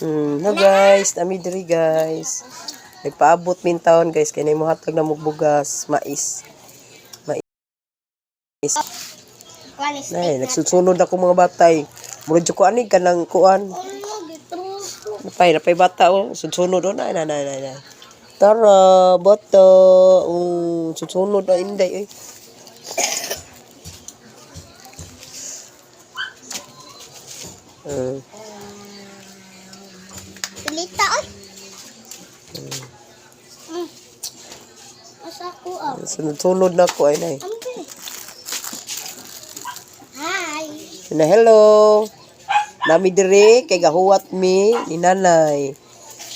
No guys, nami diri, guys. Nagpaabot min taon, guys, kay mo hatag na bugas, mais. Mais. Nay, nagsusunod ako mga batay. Murag jud ko ani kanang kuan. Napay, napay bata oh. Sunod oh, nay, nay, nay, nay, nay. Tara, bata. Oh, susunod na inday eh. Pilita oy. Asa ko ah. Sunod-sunod na ako ay nay. Ambe. Hi. Na hello. Nami dire kay gahuwat mi ni nanay.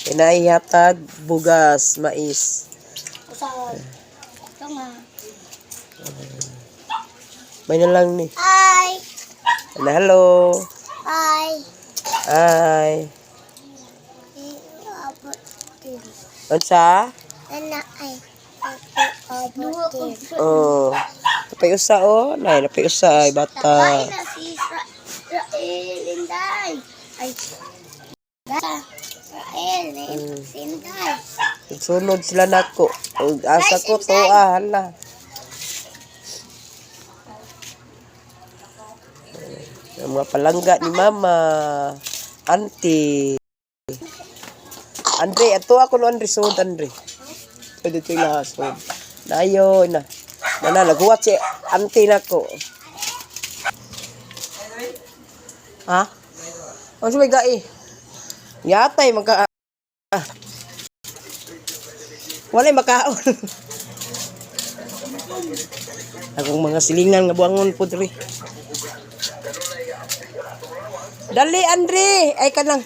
Kay naihatag bugas, mais. Usad. Ito nga. May na lang ni. Hi. Na hello. Hi. Ay. Abot din. Unsa? Ana ay. Abot din. Oh. Napay usa oh, nay napay usa ay bata. Ay na si Israel Inday. Ay. Israel si Inday. Sunod sila nako. Ug asa ko to ah hala. Ang mga palangga ni mama, auntie. Andre, ato ako no Andre, sud Andre. Pwede ito yung sud. Nayo na. Na na, naghuwat si auntie nako. Ha? Ano may gai? Yatay magka ah. Walay makaon. Akong mga silingan nga buangon po diri. Dali Andre, ay kanang.